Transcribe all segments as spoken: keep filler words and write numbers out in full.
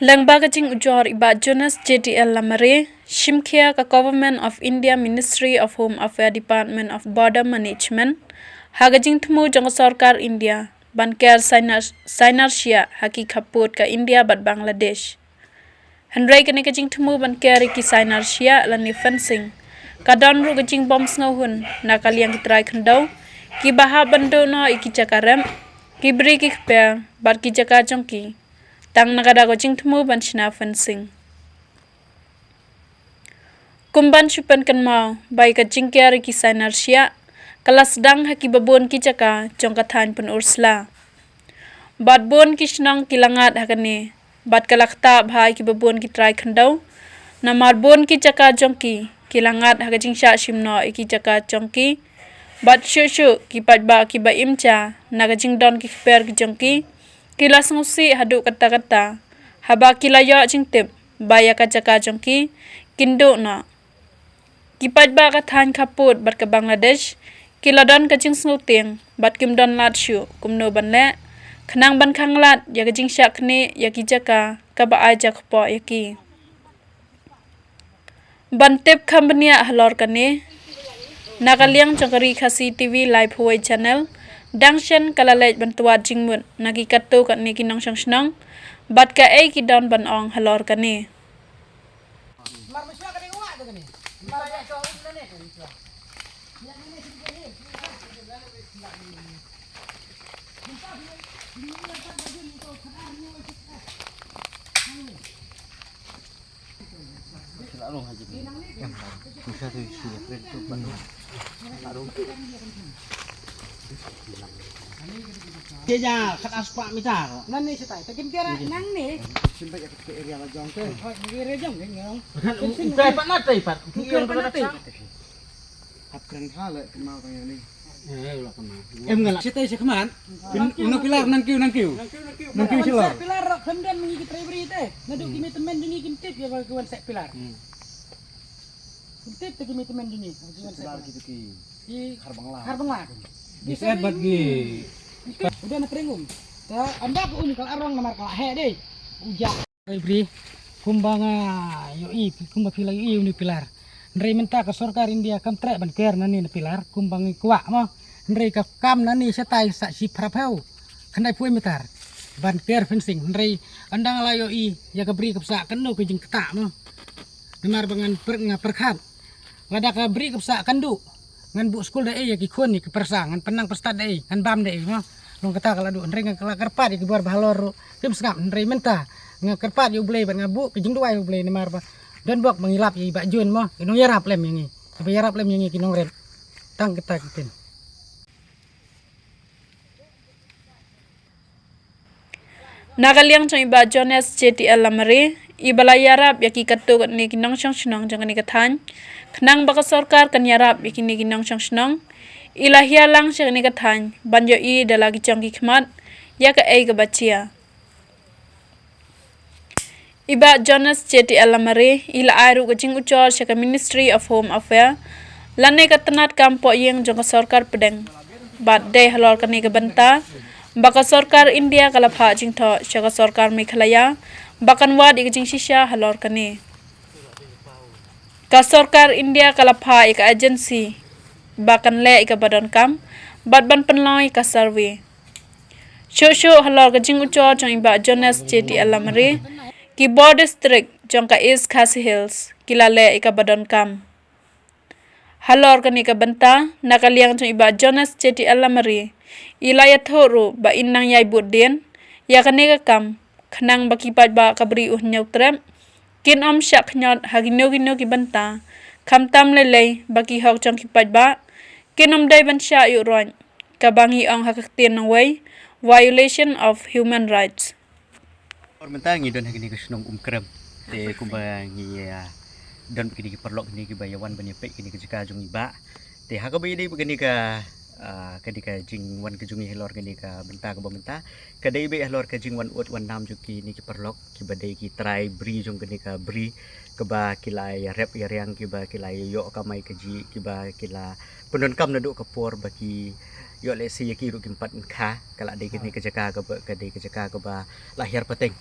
Lyngba ka jingujor i Bah Jonas J T L Lamare, shimkhia ka Government of India Ministry of Home Affairs Department of Border Management ha ka jingthmu jong ka sorkar India ban ker sainar, sainar shiah ha ki khappud ka India bad Bangladesh. Hynrei kane ka jingthmu ban ker ïa ki sainar shiah lane fencing ka don ruh ka jingbym sngewhun na ka liang ki trai khyndew kiba hap ban duh noh ïa ki jaka rep, ki bri ki kper bad ki jaka jong ki tang na ka daw ka jingthmu ban shna fencing. Kum ban shu pynkynmaw ba ïa ka jingker ïa ki sainar shiah ka la sdang ha kiba bun ki jaka jong ka thaiñ Pynursla. Bad bun ki shnong ki la ngat ha kane bad ka la ktah bha ïa kiba bun ki trai khyndew. Namar bun ki jaka jong ki ki la ngat ha ka jingshah shim noh ïa ki jaka jong ki. Bad shuh shuh ki paidbah kiba im ja na ka jingdon ki kper ki jong ki ki la sngewsih haduh katta katta haba ki la ïoh jingtip ba ïa ka jaka jong ki kin duh noh. Ki paidbah ka thaiñ khappud bad ka Bangladesh ki la don ka jingsngewtieng bad kim don lad shuh kumno ban leh khnang ban khanglad ïa ka jingshah khniah ïa ki jaka kaba ai ja kpoh ïa ki. Ban tip kham bniah halor kane, na ka liang jong ka Ri Khasi T V Live Hawaii Channel dang shen ka la leit ban tuat jingmut na ki katto katne ki nongshong shnong bad kaei ki don ban ong halor kane. Te ja khat aspah mita ko. Nangne shatai, ta kim kera nangne. Simba ïa ka area la jong te. Oi, area jong ke ngong. Kan u tai pat na tai pat. Ki ong pat na tai. Hap kren tha le kynmaw tang ïa ni. Eh, la kynmaw. Em nga la. Shatai shakhmat. Pin, una pilar nang kiu, nang kiu. Nang kiu shalor. Pilar rok kham don ngi ki trai bri te. Naduh ki mei tymmen jong ngi kim tip ïa ba ki wan seh pilar. Hmm. Kim tip te ki mei tymmen jong ngi. Ki wan seh pilar. Ki tu ki. Ki khar bangla. Khar bangla. Ki seh bad ki. Udah na pring um. Ta amba ka um ka la rong namar ka la heh dei. Uja. Ai bri, kumba nga ïohi, kumba phi la ïohi une u pilar. Hynrei mynta ka sorkar India kam treh ban ker nangne na pilar, kumba ngi kwah mo. Hynrei ka kam nangne shatai sa shi phra phew. Khyndai phew mitar. Ban ker fencing. Hynrei ynda nga la ïohi ïa ka bri ka psa kano ka jingktah mo. Namar ba ngan per-, nga pyrkhat. Lada ka bri ka psa kan duh. Ngan buh skul da ei ïa ki khun ïa ki pyrsa, ngan pynnang pyrstad da ei, ngan bam da ei mo. Long kata ka la duh, hynrei nga la kyrpad ïa ki bor ba halor ruh kim sngap, hynrei mynta nga kyrpad ïa U Blei bad nga buh ka jingduwai ïa U Blei namar ba don bok ba ngi lap ïa i Bah Jun mo, ki nongïarap lem ïa ngi, kiba ïarap lem ïa ngi ki nongrep. Tang kata ki ktien. Na ka liang jong i Bah Jonas J T L Lamare, iba la ïarap ïa ki katto katne ki nongshong shnong jong kane ka thaiñ, khnang ba ka sorkar kan ïarap ïa kine ki nongshong shnong, i la hiar lang sha kane ka thaiñ ban ïohi da la ki jong ki khmat ïa kaei kaba jia. I Bah Jonas J T L Lamare i la ai ruh ka jingujor sha ka Ministry of Home Affairs lane ka tnat kam pohïing jong ka sorkar pdeng. Bad dei halor kane ka bynta ba ka sorkar India ka la phah jingthoh sha ka sorkar Meghalaya ba kan wad ïa ka jingshisha halor kane. Ka sorkar India ka la phah ïa ka agency ba kan leh ïa kaba donkam bad ban pynlong ïa ka survey. Shuh shuh halor ka jingujor jong i Bah Jonas J T L Lamare, ki bor district jong ka East Khasi Hills ki la leh ïa kaba donkam. Halor kane ka bynta, na ka liang jong i Bah Jonas J T L Lamare, i la ïathuh ruh ba in nang ïai bud dien ïa kane ka kam, khnang ba ki paidbah ka Bri u Hynñiewtrep kin ym shah khñiot ha kino kino ki bynta, khamtam lei lei ba ki hok jong ki paidbah kin ym dei ban shah ïuh roit, kaba ngi ong ha ka ktien nongwei, violation of human rights. Por mynta ngi don ha kane ka shnong Umkrem. Te kumba ngi, ah, don kine ki paralok kine kiba ïa wan ban ïa peit kine ka jaka jong i Bah. Te ha kaba ïadei bad kane ka, ah, kane ka jingwan ka jong ngi halor kane ka bynta kaba mynta. Ka dei beit halor ka jingwan ud wan nam jong kine ki paralok kiba dei ki trai bri jong kane ka bri. Kaba ki la ïa rep ïa riang kiba ki la ïa ïoh kamai kajih kiba ki la pyndonkam naduh ka por ba ki ïoh lehse ïa ki ruh kim pat kha, ka la dei kane ka jaka kaba, ka dei ka jaka kaba la hiar pateng.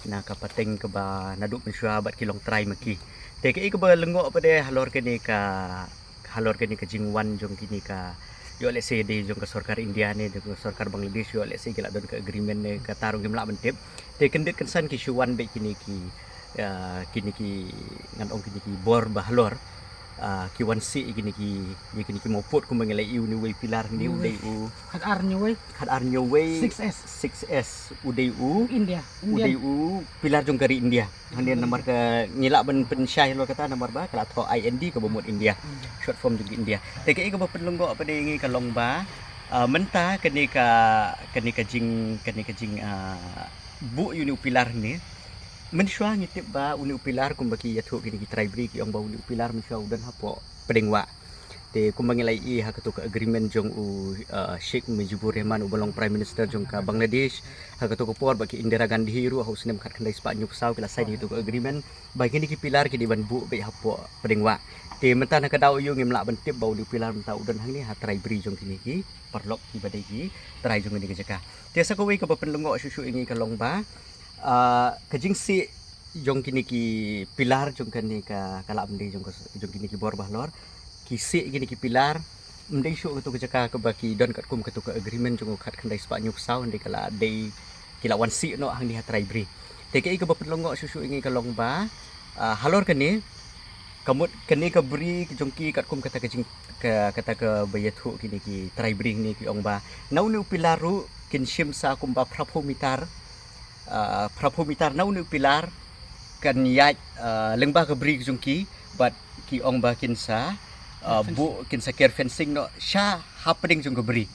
na ka pateng kaba naduh mynshuwa bad ki long trai ma ki. Te kaei kaba lyngngoh pat de halor kane ka, halor kane ka jingwan jong kine ka, ïoh lehse dei jong ka sorkar India ne jong ka sorkar Bangladesh, ïoh lehse ki la don ka agreement ne kata ruh ngim lah ban tip. Te kyndit kynsan ki shu wan beit kine ki, ah, kine ki, ngan ong kine ki bor ba halor, ah, ki wan sih ïa kine ki, ïa kine ki mawpud kumba ngi la ïohi une uwei u pilar, une u dei u khat ar hynñiew wei, khat ar hynñiew wei six S, six S, u dei u India, u dei u pilar jong ka ri India. Hangne namar ka ngi lah ban pynshai halor kata namar ba ka la thoh I N D kaba mut India, short form jong India. Te kaei kaba pynlyngngoh pat de ïa ngi ka long ba, ah, mynta kane ka, kane ka jing, kane ka jing, ah, buh ïa une u pilar ne. Mynshuwa ngi tip ba une u pilar kumba ki ïathuh kine ki trai bri ki ong ba une u pilar mynshuwa u don hapoh pdeng wah. Te kumba ngi la ïohi ha kato ka agreement jong u, ah, Sheikh Mujibur Rahman uba long Prime Minister jong ka Bangladesh, ha kato ka por ba ki Indira Gandhi ruh ha u snem khatkhyndai spah hynñiewphew saw ki la sign ïa kato ka agreement ba kine ki pilar ki dei ban buh beit hapoh pdeng wah. Te mynta na ka daw ïoh ngim lah ban tip ba une u pilar mynta u don hangne ha trai bri jong kine ki paralok kiba dei ki trai jong kine ki jaka. Te sa kawei kaba pynlyngngoh shuh shuh ïa ngi ka long ba, ah, ka jingsih jong kine ki pilar jong kane ka, ka lah ban dei jong ka, jong kine ki bor ba halor, ki sih kine ki pilar, ym dei shuh kato ka jaka kaba ki don katkum kato ka agreement jong u khatkhyndai spah hynñiewphew saw, hynrei ka la dei ki la wan sih noh hangne ha trai bri. Te kaei kaba pynlyngngoh shuh shuh ïa ngi ka long ba, ah, halor kane, ka mut kane ka bri ka jong ki katkum kata ka jing, ka, kata kaba ïathuh kine ki trai bri ne ki ong ba na une u pilar ruh kin shim sa kumba phraphew mitar, ah, phraphew mitar na une u pilar kan ïaid, ah, lyngba ka bri ka jong ki bad ki ong ba kin sa, ah, buh, kin sa ker fencing noh sha hapdeng jong ka bri.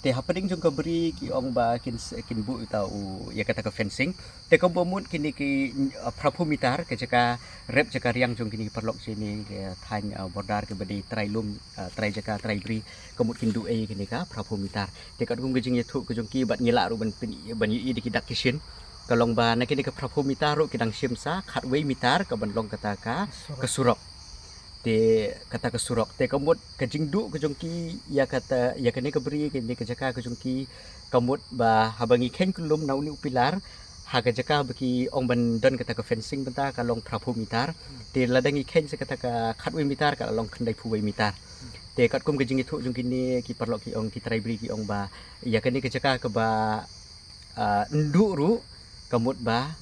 Te hapdeng jong ka bri ki ong ba kin sa, kin buh ïa uta u, ïa kata ka fencing. Te kaba mut kine ki, ah, phraphew mitar ka jaka rep jaka riang jong kine ki paralok jong kine ki thaiñ, ah, border kiba dei trai lum, ah, trai jaka trai bri, ka mut kin duh ei kine ka phraphew mitar. Te katkum ka jingïathuh ka jong ki bad ngi lah ruh ban pyn, ban ïohi da ki dak ki shin, ka long ba na kine ka phraphew mitar ruh ki dang shim sa khatwei mitar kaban long kata ka, ka surok. Te kata ka surok te ka mut ka jingduh ka jong ki ïa kata, ïa kane ka bri, kane ka jaka ka jong ki, ka mut ba haba ngi kheiñ kyllum na une u pilar ha ka jaka ba ki ong ban don kata ka fencing bynta ka long phraphew mitar. Te lada ngi kheiñ sa kata ka khatwei mitar ka la long khyndaiphew wei mitar. Te katkum ka jingïathuh jong kine ki paralok ki ong, ki trai bri ki ong ba ïa kane ka jaka kaba, ah, nduh ruh ka mut ba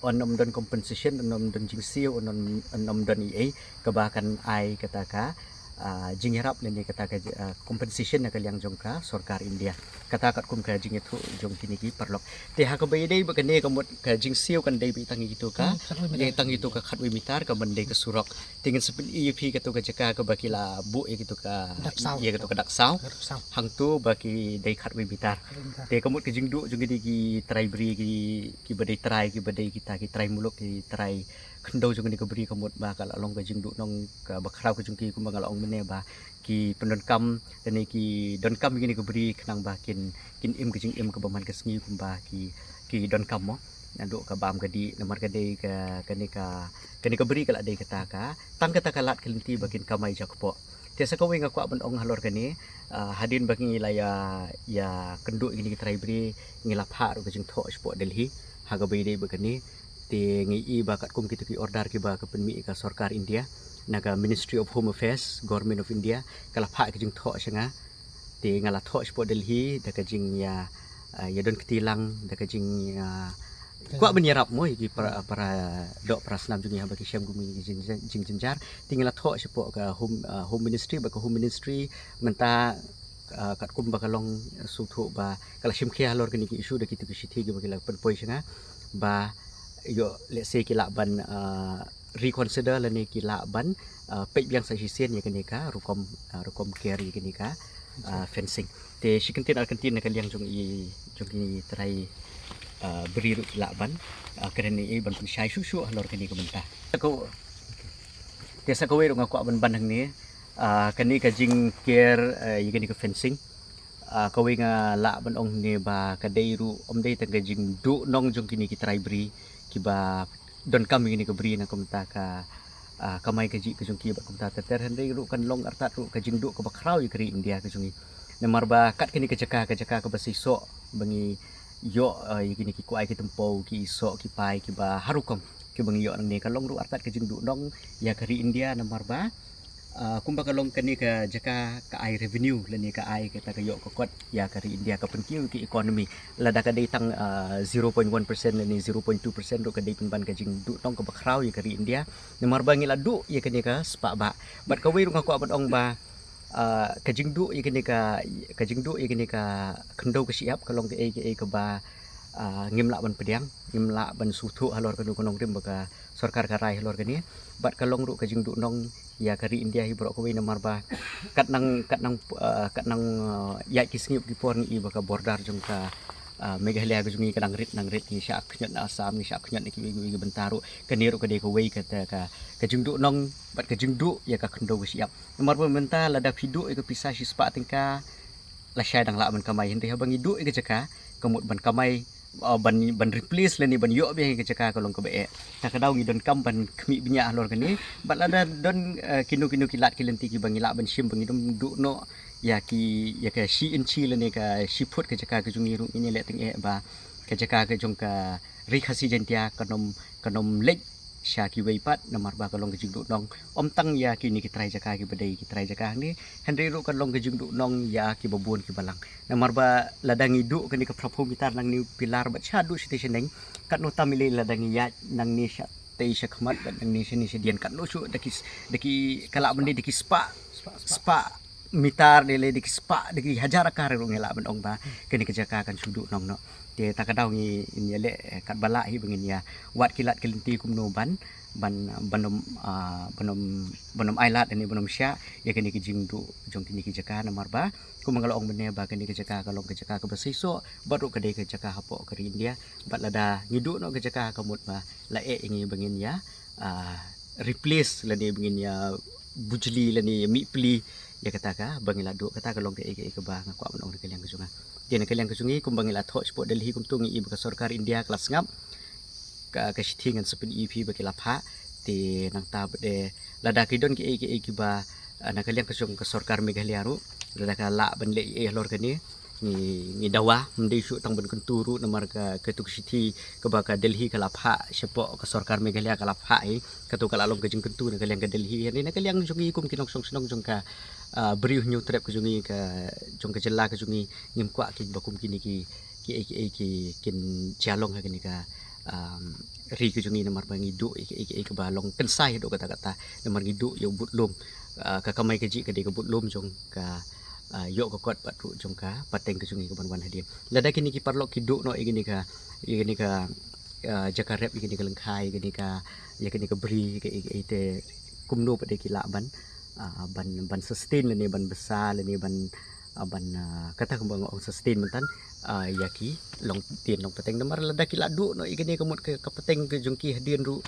yn ym don compensation, yn ym don jingsiew, yn ym, yn ym don ei ei kaba kan ai kata ka, ah, jingïarap lane kata ka, ah, compensation na ka liang jong ka sorkar India. Kata katkum ka jingïathuh jong kine ki paralok. Te ha kaba ïadei bad kane ka mut ka jingsiew kan dei beit tang ïa kito ka, hmm, khatwei mitar, ïa tang ïa kito ka khatwei mitar kaban dei ka surok. Te ngin sa pyni ïa phi kato ka jaka kaba ki la buh ïa kito ka, dak saw, ïa kito ka dak saw. Dak saw. Hangto ba ki dei khatwei mitar. Khatwei mitar. Te ka mut ka jingduh jong kine ki trai bri ki, kiba dei trai, kiba dei kita ki trai muluk, ki trai khyndew jong kane ka bri ka mut ba ka la long ka jingduh nong kaba khraw ka jong ki kumba nga la ong mynne ba ki pyndonkam lane ki donkam ïa kane ka bri khnang ba kin, kin im ka jingim kaba man ka sngi kumba ki, ki donkam mo. Naduh ka bam ka dih namar ka dei ka, kane ka, kane ka bri ka la dei kata ka, tang kata ka lad ka lynti ba kin kamai jakpoh. Te sa kawei nga kwah ban ong halor kane, ah, hadien ba ngi la ïa, ïa kynduh ïa kine ki trai bri ngi la phah ruh ka jingthoh shapoh Delhi ha kaba ïadei bad kane. Te ngi i ba katkum kito ki order kiba ka pynmih ka sorkar India na ka Ministry of Home Affairs, Government of India, ka la phah ka jingthoh sha nga. Te nga la thoh shapoh Delhi da ka jingïa, ah, ïa don kti lang, da ka jing, ah, kwah ban ïarap mo ïa ki para, para doh para snam jong ngi haba ki shem kum ki jing, jingjynjar. Te nga la thoh shapoh ka Home, ah, Home Ministry, ba ka Home Ministry mynta, ah, katkum ba ka long sngewthuh ba ka la shim khia halor kine ki issue da kito ki shithi kiba ki la pynpoi sha nga ba ïoh lehse ki lah ban, ah, reconsider lane ki lah ban, ah, peit biang sa shisien ïa kane ka rukom, ah, rukom ker ïa kane ka, ah, fencing. Te shi kyntien ar kyntien na ka liang jong i, jong i trai, ah, bri ruh ki lah ban, ah, kren ïa i ban pynshai shuh shuh halor kane ka bynta. Te sa kawei ruh nga kwah ban ban hangne, ah, kane ka jingker, ah, ïa kane ka fencing. Ah, kawei nga lah ban ong hangne ba ka dei ruh, ym dei tang ka jingduh nong jong kine ki trai bri kiba donkam ïa kine ki bri na kumta ka, ah, kamai kajih ka jong ki bad kumta ter ter, hynrei ruh kan long artat ruh ka jingduh kaba khraw ïa ka ri India ka jong ngi. Namar ba kat kane ka jaka, ka jaka kaba seisoh ba ngi ïoh, eh, ïa kine ki kwai ki tympew, ki soh ki pai kiba har rukom kiba ngi ïoh nangne. Ka long ruh artat ka jingduhnong ïa ka ri India namar ba, eh, kumba ka long kane ka jaka ka ai revenue lane ka ai kata ka ïoh ka kot ïa ka ri India, ka pynkiew ïa ki economy. Lada ka dei tang, eh, zero point one percent lane zero point two percent ruh ka dei pynban ka jingduhnong kaba khraw ïa ka ri India namar ba ngi la duh ïa kane ka spah bah. Bad kawei ruh nga kwah ban ong ba, ah, ka jingduh ïa kane ka, ka jingduh ïa kane ka khyndew ka shyiap ka long kaei kaei kaba, ah, ngim lah ban pdiang, ngim lah ban sngewthuh halor kano ka nongrim ba ka sorkar ka rai halor kane. Bad ka long ruh ka jingduhnong ïa ka ri India hi baroh kawei namar ba kat nang, kat nang, ah, kat nang, ah, ïaid ki sngi ki por ngi i ba ka border jong ka, ah, Meghalaya ka jong ngi ka nang rit nang rit, ngi shah khñiot na Assam, ngi shah khñiot na kiwei kiwei ki bynta ruh. Kane ruh ka dei kawei kata ka, ka jingduhnong bad ka jingduh ïa ka khyndew ka shyiap. Namar ba mynta lada phi duh ïa ka pisa shispah tyngka, lashai dang lah ban kamai, hynrei haba ngi duh ïa ka jaka ka mut ban kamai, uh, ban, ban replace lane ban ïoh biang ïa ka jaka ka long kaba eh. Ta ka daw ngi donkam ban khmih bniah halor kane. Bad lada don, uh, kino kino ki lad ki lynti kiba ngi lah ban shim ba ngi dum duh noh ïa ki, ïa ka shi inchi lane ka shi phut ka jaka ka jong ngi ruh, ngin ïaleh tyngeh ba ka jaka ka jong ka Ri Khasi Jaintia kan ym, kan ym leit sha kiwei pat namar ba ka long ka jingduhnong ym tang ïa kine ki trai jaka kiba dei ki trai jaka hangne, hynrei ruh ka long ka jingduhnong ïa kiba bun kiba lang. Namar ba lada ngi duh kane ka phraphew meter nangne u pilar bad sha duh shatei shaneng, katno tam i lei lada ngi ïaid nangne shatei shakhmat bad nangne shane shadien, katno shuh da ki, da ki, ka lah ban dei da ki spah, spah meter, da lei da ki spah, da ki hajar akar ruh ngi lah ban ong ba kane ka jaka kan shu duhnong noh. Te ta ka daw ngi, ngin ïaleh, eh, katba lah hi ba ngin ïa wad ki lad ki lynti kumno ban, ban, ban ym, ah, ban ym, ban ym ai lad ne ban ym shah ïa kane ka jingduh jong kine ki jaka namar ba kumba nga la ong mynne ba kane ka jaka ka long ka jaka kaba seisoh bad ruh ka dei ka jaka hapoh ka ri India. Bad lada ngi duh noh ka jaka ka mut ba la eh ïa ngi ba ngin ïa, ah, replace lane ba ngin ïa bujli lane ïa mihpli ïa kata kaba ngi la duh. Kata ka long kaei kaei kaba nga kwah ban ong na ka liang ka jong nga. Te na ka liang ka jong ngi kumba ngi la thoh shapoh Delhi kumto ngi i ba ka sorkar India ka la sngap. Ka, ka shithi ngan sa pyni ïa phi ba ki la phah. Te nangta bad eh lada ki don kiei kiei kiba, ah, na ka liang ka jong ka sorkar Meghalaya ruh, lada ka lah ban leh ei ei halor kane, ngi, ngi dawa, ym dei shuh tang ban kyntu ruh namar ka, kato ka shithi kaba ka Delhi ka la phah shapoh ka sorkar Meghalaya ka la phah hi, kato ka la long ka jingkyntu na ka liang ka Delhi, hynrei na ka liang jong ngi kum ki nongshong shnong jong ka, ah, Bri u Hynñiewtrep ka jong ngi, ka jong ka jylla ka jong ngi, ngim kwah kiba kum kine ki, kiei kiei ki kin jia long ha kane ka, um, ri ka jong ngi namar ba ngi duh ïa kiei kiei kaba long kynsai haduh katta katta namar ngi duh ïa u budlum, ah, ka kamai kajih ka dei ka budlum jong ka, ah, ïoh ka kot bad ruh jong ka pateng ka jong ngi kaban wan hadien. Lada kine ki paralok ki duh noh ïa kine ka, ïa kine ka, ah, jaka rep, ïa kine ka lyngkha, ïa kine ka, ïa kine ka bri, ïa ka, ïa ka, ïa te kumno pat de ki lah ban, ah, ban, ban sustain lane ban bsa lane ban, ah, ban, ah, kata kumba nga ong sustain mynta, ah, ïa ki longdien longpateng namar lada ki la duh noh ïa kine ka mut ka, ka pateng ka jong ki hadien ruh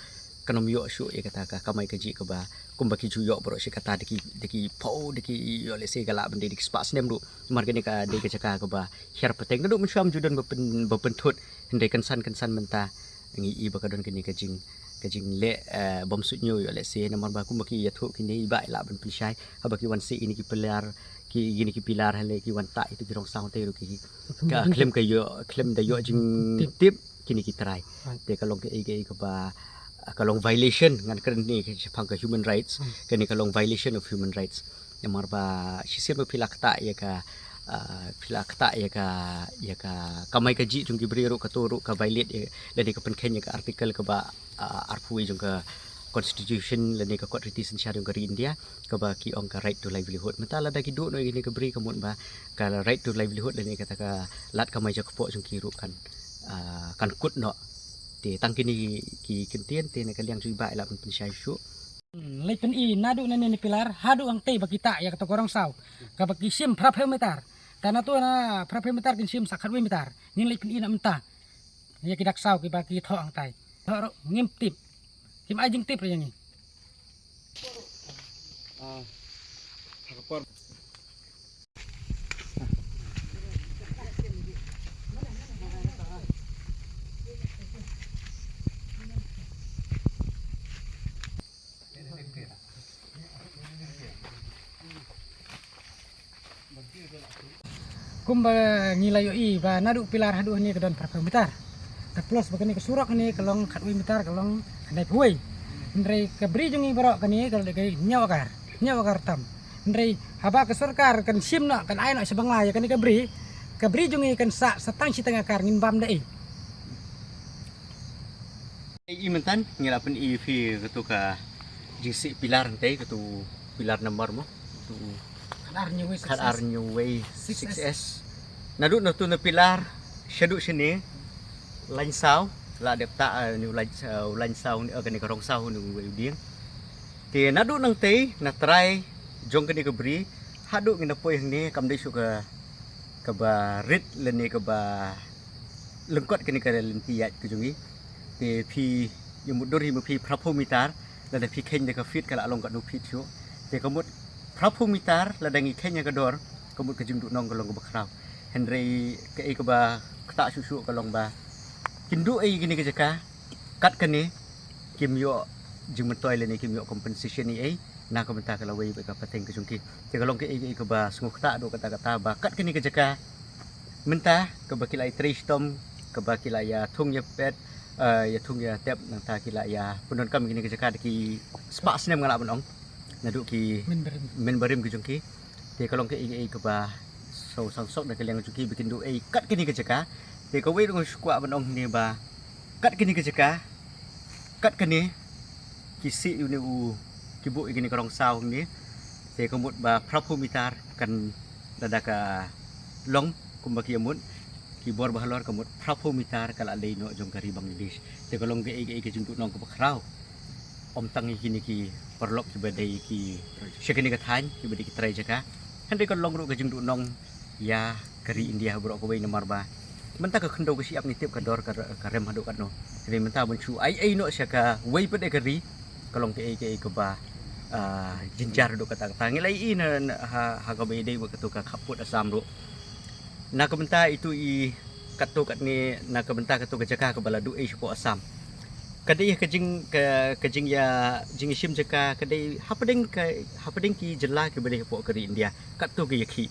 kan ym ïoh shuh ïa kata ka kamai kajih kaba kumba ki ju ïoh baroh shi katta da ki, da ki phew, da ki ïoh lehse ka lah ban dei da ki spah snem ruh. Namar kane ka dei ka jaka kaba hiar pateng naduh mynshuwa ym ju don ba pyn, ba pynthut, hynrei kynsan kynsan mynta ngi i ba ka don kane ka jing, ka jingleh, eh, bym suidñiew ïoh lehse namar ba kumba ki ïathuh kine i Bah i lah ban pynshai haba ki wan sih kine ki pilar, ki, kine ki pilar hale ki wan tah itu ki rong saw te ruh ki ka khlem ka ïoh, khlem da ïoh jingtip kine ki trai. Te ka long kaei kaei kaba, ka long violation, ngan kren ne ka shaphang ka human rights, kane ka long violation of human rights. Namar ba shisien ba phi la ktah ïa ka, ah, phi la ktah ïa ka, ïa ka kamai kajih jong ki briew ruh, kato ruh ka violate ïa, lane ka pynkheiñ ïa ka article kaba, ah, arphew jong ka constitution lane ka kot riti synshar jong ka ri India kaba ki ong ka right to livelihood. Mynta lada ki duh noh ïa kine ki briew ka mut ba ka right to livelihood lane kata ka lad kamai jakpoh jong ki ruh kan, ah, kan kut noh. Te tang kine ki kyntien te na ka liang jong i Bah i lah ban pynshai shuh. Hmm, leit pyni naduh nane ne pilar haduh hangtei ba ki tah ïa kato ka rong saw kaba ki shim phraphew meter. Te na to na phraphew meter kin shim sa khatwei meter. Ngin leit pyni na mynta ïa ki dak saw kiba ki thoh hangtai. Thoh ruh ngim tip. Kim ai jingtip ruh ïa ngi. Kumba ngi la ïohi ba naduh pilar haduh hangne ka don phraphew mitar. Te plus ba kane ka surok hangne ka long khatwei mitar, ka long hynñiewphew wei. Hynrei ka bri jong ngi baroh kane ka la dei ka hynñiew akar, hynñiew akar tam. Hynrei haba ka sorkar kan shim noh, kan ai noh sha Bangla ïa kane ka bri, ka bri jong ngi kan sah sa tang shiteng akar, ngin bam da ei. Ei, mynta ngi la pyni ïa phi katu ka jingsih pilar hangtei, katu pilar number mo, katu khatar hynñiew wei six S. Khatar hynñiew wei six S. Naduh natu na pilar shaduh shane, lain saw, la dep ta, eh, ni u lain, eh, u lain saw ni, eh, kane ka rong saw ni u wei u dieng. Te naduh nangtei na trai jong kane ka bri haduh ngi na poi hangne kam dei shuh ka, kaba rit lane kaba lyngkot kane ka lynti ïaid ka jong ngi. Te phi ïa mutdur hi ma phi phraphew mitar, lada phi kheiñ da ka feet ka la long katno feet shuh. Te ka mut phraphew mitar lada ngi kheiñ ïa ka dor, ka mut ka jingduhnong ka long kaba khraw. Hynrei kaei kaba ktah shuh shuh ka long ba kin duh ei kane ka jaka, kat kane kim ïoh jingmyntoi lane kim ïoh compensation ei ei na ka bynta ka lawei bad ka pateng ka jong ki. Te ka long kaei kaei kaba sngewktah haduh katta katta ba kat kane ka jaka mynta kaba ki la ïa trei shitom, kaba ki la ïa thung ïa pet, eh, ïa thung ïa tep, nangta ki la ïa pyndonkam kane ka jaka da ki spah snem nga lah ban ong, naduh ki mynbarim, mynbarim ki jong ki. Te ka long kaei kaei kaba sngewsih sngewsuk na ka liang jong ki ba kin duh ei kat kane ka jaka. Te kawei ruh nga shu kwah ban ong hangne ba kat kane ka jaka, kat kane ki sih ïa une u, ki buh ïa kane ka rong saw hangne. Te ka mut ba phraphew mitar kan, lada ka long kumba ki ïa mut, ki bor ba halor, ka mut phraphew mitar ka la dei noh jong ka ri Bangladesh. Te ka long kaei kaei ka jingduhnong kaba khraw. Ym tang ïa kine ki paralok kiba dei ki sha kane ka thaiñ, kiba dei ki trai jaka, hynrei ka long ruh ka jingduhnong ïa ka ri India baroh kawei namar ba mynta ka khyndew ka shyiap ngi tip ka dor ka, ka rem haduh katno. Hynrei mynta ban shu ai ei noh sha kawei pat de ka ri, ka long kaei kaei kaba, ah, jynjar haduh katta katta. Ngi la ïohi na, na, ha, ha kaba ïadei bad katu ka khappud Assam ruh. Na ka bynta itu i katto katne, na ka bynta katto ka jaka kaba la duh ei shapoh Assam, ka dei ka jing, ka, ka jingïa, jingïashim jaka ka dei hapdeng ka, hapdeng ki jylla kiba dei hapoh ka ri India, katto ka ïakhih.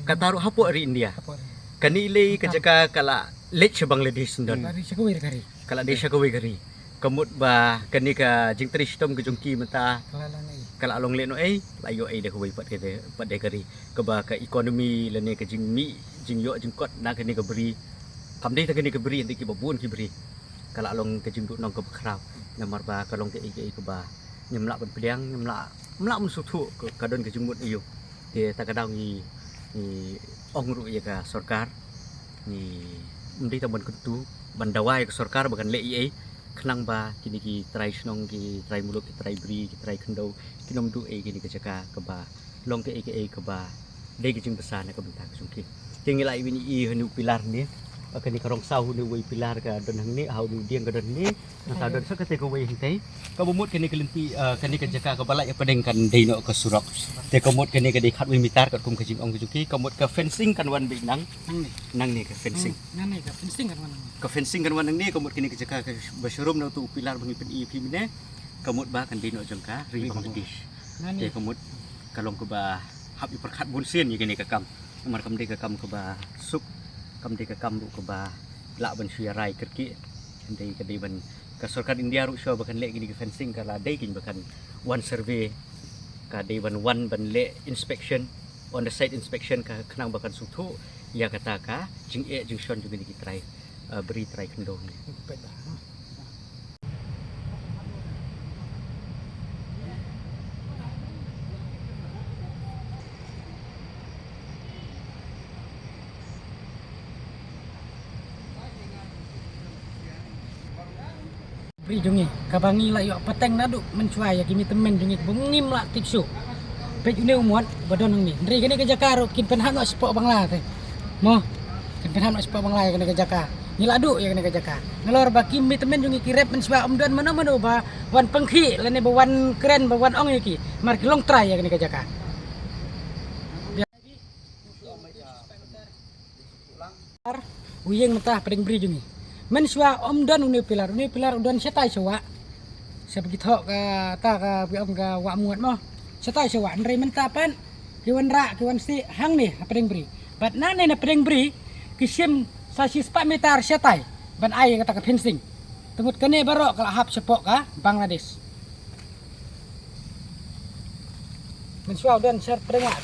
Kata ruh hapoh ri India. Hapoh ri. Kane lei ka jaka ka la leit sha Bangladesh syndon. Ka la dei sha kawei ka ri. Ka la dei sha kawei ka ri. Ka mut ba kane ka jingtrei shitom ka jong ki mynta ka la long ei, ka la long lehnoh ei, la ïoh ei da kawei pat ka de, pat de ka ri. Kaba ka economy lane ka jingmih jingïoh jingkot na kane ka bri, kam dei tang kane ka bri, hynrei kiba bun ki bri, ka la long ka jingduhnong kaba khraw. Namar ba ka long kaei kaei kaba ngim lah ban pdiang, ngim lah, ngim lah ban sngewthuh ka, ka don ka jingmut aïu. Te ta ka daw ngi, ngi ong ruh ïa ka sorkar, ngi ym dei tang ban kyntu, ban dawa ïa ka sorkar ba kan leh ei ei, khnang ba kine ki trai shnong, ki trai muluk, ki trai bri, ki trai khyndew kin ym duh ei kine ki jaka kaba long kaei kaei kaba dei ka jingbsa na ka bynta ka jong ki. Te ngi la ïohi hangne u pilar ne, kane ka rong saw hangne, uwei u pilar ka don hangne, ha une u dieng ka don hangne. Nangta don sa kata kawei hangtei. Kaba mut kane ka lynti, eh, kane ka jaka kaba la ïa pdeng kan dei noh ka surok. Te ka mut kane ka dei khatwei mitar katkum ka jingong ka jong ki. Ka mut ka fencing kan wan beit nang, nangne ka fencing. Hmm, nangne ka fencing kan wan nangne. Ka fencing kan wan nangne, ka mut kane ka jaka kaba sharum na utu u pilar ba ngi pyni ïa phi mynne, ka mut ba kan dei noh jong ka ri Bangladesh. Te ka mut ka long kaba hap ïa pyrkhat bunsien ïa kane ka kam. Namar kam dei ka kam kaba suk, kam dei ka kam ruh kaba lah ban shu ïa rai kyrkieh. Ka dei, ka dei ban, ka sorkar India ruh shuwa ba kan leh kine ki fencing ka la dei keiñ ba kan wan survey, ka dei ban wan ban leh inspection, on the site inspection, ka khnang ba kan sngewthuh ïa kata ka jingeh jingshon jong kine ki trai, eh, bri trai khyndew ne. Bri jong ngi, kaba ngi la ïoh pateng naduh mynshuwa ïa ki mei tymmen jong ngi kaba ngim lah tip shuh. Peit une u mot ba don hangne. Hynrei kane ka jaka ruh kin pynhap noh shapoh Bangla te. Mo, kin pynhap noh shapoh Bangla ïa kane ka jaka. Ngi la duh ïa kane ka jaka. Nalor ba ki mei tymmen jong ngi ki rep mynshuwa, ym don mano mano ba wan pynkhih lane ba wan kren ba wan ong ïa ki. Namar ki long trai ïa kane ka jaka. U ïeng mynta hapdeng bri jong ngi. Mynshuwa ym don une u pilar, une u pilar u don shatai sha wah. Sha ba ki thoh kata ka, ba ong ka wah Mut mo. Shatai sha wah, hynrei mynta pat ki wanrah, ki wan sih hangne hapdeng bri. Bad nangne na pdeng bri ki shim sa shispah mitar shatai ban ai kata ka fencing. Te mut kane baroh ka la hap shapoh ka Bangladesh. Mynshuwa u don sher pdeng lah.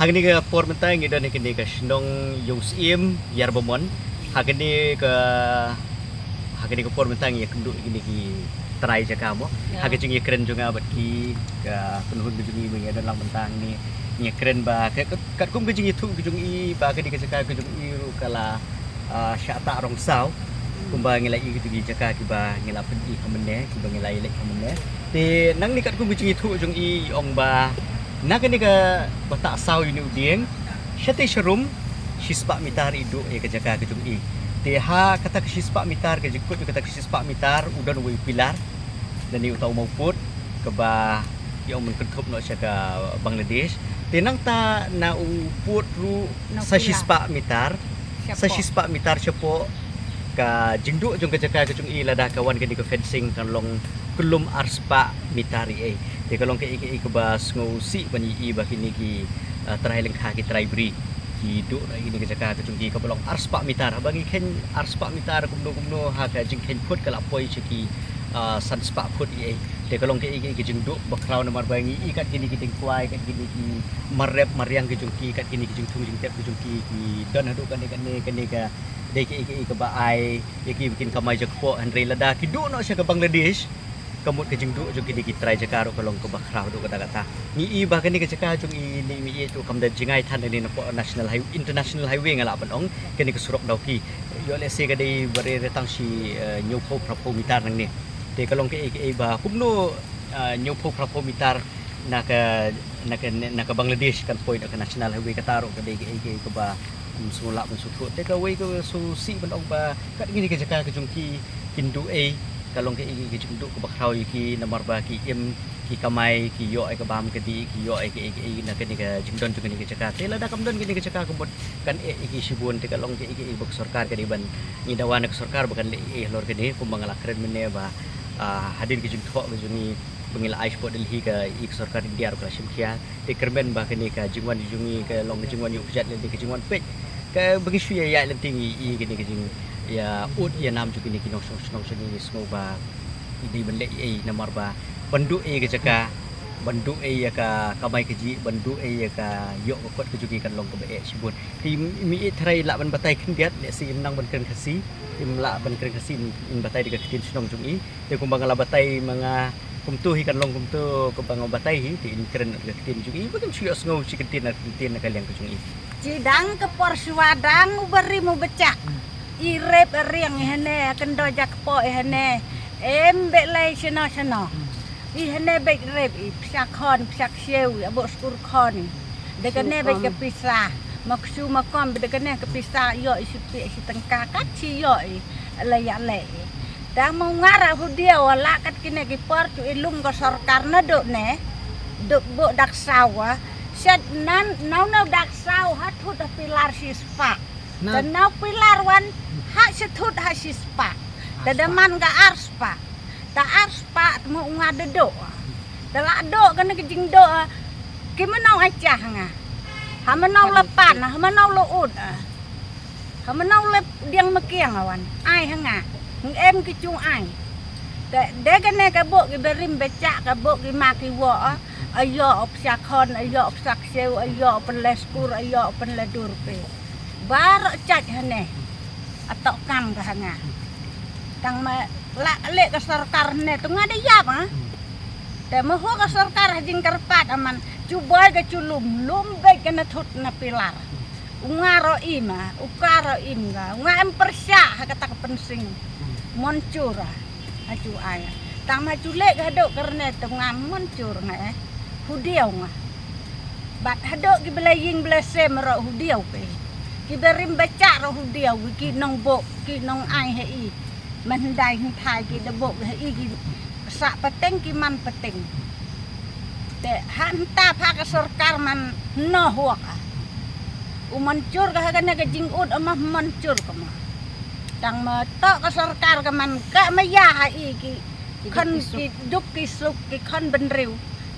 Ha kane ka por mynta ngi don ha kane ka shnong Ïewsiem Ïarbamon. Ha kane ka ha kane ka por mynta ngi ïakynduh kine ki trai jaka mo. Ha ka jingïakren jong nga bad ki ka kynhun ka jong i ba ngi don lang mynta ngi ïakren ba ka katkum ka jingïathuh ka jong i ba kane ka jaka ka jong i ruh ka la ah, shah tah rong saw. Kumba ngi la i kito ki jaka kiba ngi la pyni ha mynne kiba ngi la i leh ha mynne. Te nangne katkum ka jingïathuh jong i ong ba na kane ka ba tah saw ïa une u dieng shatei sharum shispah mitar i duh ïa ka jaka ka jong i. Te ha kata ka shispah mitar ka jingkut ïa kata ka shispah mitar u don uwei u pilar. Lane uta u mawpud kaba ki ong ban kynthup noh sha ka Bangladesh. Te nangta na u pud ruh sa shispah mitar. Sa shispah mitar shapoh ka jingduh jong ka jaka ka jong i lada ka wan kane ka fencing kan long kyllum arspah mitar i ei. Te ka long kaei kaei kaba sngewsih ban i ba kine ki ah, trai lyngkha ki trai bri ki duh na kine ka jaka ka jong ki kaba long arspah mitar. Haba ngi kheiñ arspah mitar kumno kumno ha ka jingkheiñ phut ka la poi sha ki ah, sanspah phut i ei. Te ka long kaei kaei ka jingduh bakhraw namar ba ngi i kat kine ki ding kwai kat kine ki marep mariang ka jong ki kat kine ki jingthung jingtep ka jong ki ki don haduh kane kane kane ka dei kaei kaei kaba ai ïa ki ba kin kamai jakpoh hynrei lada ki duh noh sha ka Bangladesh. Ka mut ka jingduh jong kine ki trai jaka ruh ka long kaba khraw duh kata kata. Ngi i ba kane ka jaka jong i ne mi i ruh kam da jingai than ne na poh national highway international highway nga lah ban ong kane ka surok Dawki. Ïoh lehse ka dei ba re re tang shi eh, hynñiewphew phraphew mitar nangne. Te ka long kaei kaei ba kumno eh, hynñiewphew phraphew mitar na ka na ka na ka Bangladesh kan poi na ka national highway kata ruh ka dei kaei kaei kaba um, sngewlah ban sngewthuh. Te kawei ka sngewsih ban ong ba kat kine ka jaka ka jong ki kin duh ei ka long kaei kaei ka jingduh kaba khraw ïa ki namar ba ki im ki kamai ki ïoh ei ka bam ka dih ki ïoh ei kaei kaei na kane ka jingdon jong kane ka jaka. Te lada kam don kane ka jaka ka mut kan eh ïa ki shibun te ka long kaei kaei ba ka sorkar ka dei ban ngi dawa na ka sorkar ba kan leh ei halor kane kumba nga la kren mynne ba ah, hadien ka jingthoh ka jong ngi ba ngi la ai shapoh Delhi ka i ka sorkar India ruh ka la shim khia. Te kyrmen ba kane ka jingwan jong ngi ka long ka jingwan ïuh pjat lane ka jingwan peit ka ba ngi shu ïa ïaid lynti ngi i kane ka jing ïa ud ïa nam jong kine ki nongshong shnong jong ngi sngewbha i dei ban leh ei namar ba ban duh ei ka jaka ban duh ei ïa ka kamai kajih ban duh ei ïa ka ïoh ka kot ka jong ngi kan long kaba eh shibun. Te mi i tharai lah ban batai khyndiat lehse im nang ban kren Khasi im lah ban kren Khasi im batai da ka ktien shnong jong i. Te kumba nga la batai ma nga kumto hi kan long kumto kumba nga batai hi te in kren ka ktien jong i ba kan shu ïohsngew shi ktien na ktien na ka liang ka jong i. Chi dang ka por shuwa dang u barim u bachak. I rep a riang i hane kan do jak po i hane. Em be lai shino shino. I hane be rep i psa khon psa ksiew i abo skur khon i. De kane be ka pisa. Ma ksu ma kom be de kane ka pisa ïoh i shi pi shi tengka kat shi ïoh i. La ïa le i. Dang ma u nga ra hudia wa la kat kine ki por tu i lum ka sorkar na duk ne. Duk bu dak sawa. Shat nan nau nau dak saw ha thut ha pilar shi spa. Te nau pilar wan ha shi thut ha shi spa. Te de man ka ar spa. Te ar spa te ma u nga de duk. Te la duk kane ka jing duk. Ki menau ai chah nga. Ha menau la pan ha menau la ut. Ha menau lep diang makiang awan ai ha nga. Ng em ki chung ai. Te de kane ka bok ki berim bechak ka bok ki ma ki wo a. Ayo op sya khon ayo op sak seu ayo op le skur ayo op le dur pe. Bar chach hane. Atok kam ka ha nga. Tang ma la le ka sorkar ne tu nga de yap ha. Te ma ho ka sorkar ha jing kerpat aman. Chu boy ka chu lum lum be kane thut na pilar. U nga ro im a, u ka ro im nga, u nga em pyrshah ha kata ka pensing. Mon chur a, ha chu ai. Tang ma chu leh ka hadok kerne tu nga mon chur nga eh. Hudiaw nga. Bat hadok ki bela ying bela sem ro hudiaw pe. Ki berim bechak ro hudiaw, ki nong bok, ki nong ai he i. Mendai hingthai ki debok he i ki sa pateng ki man pateng. Te ha nta pha ka sorkar man no huak a. U manchur ka ha kane ka jingud ama manchur ka ma. Tang ma to ka sorkar ka man ka ma ya ha i ki khon ki duk ki suk ki khon benriu.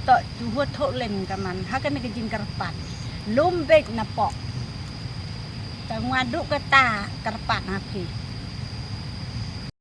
To tu hut hok len ka man ha kane ka jingkyrpad. Lum bek na pok. Ta ngwa duk kata kyrpad ha phi.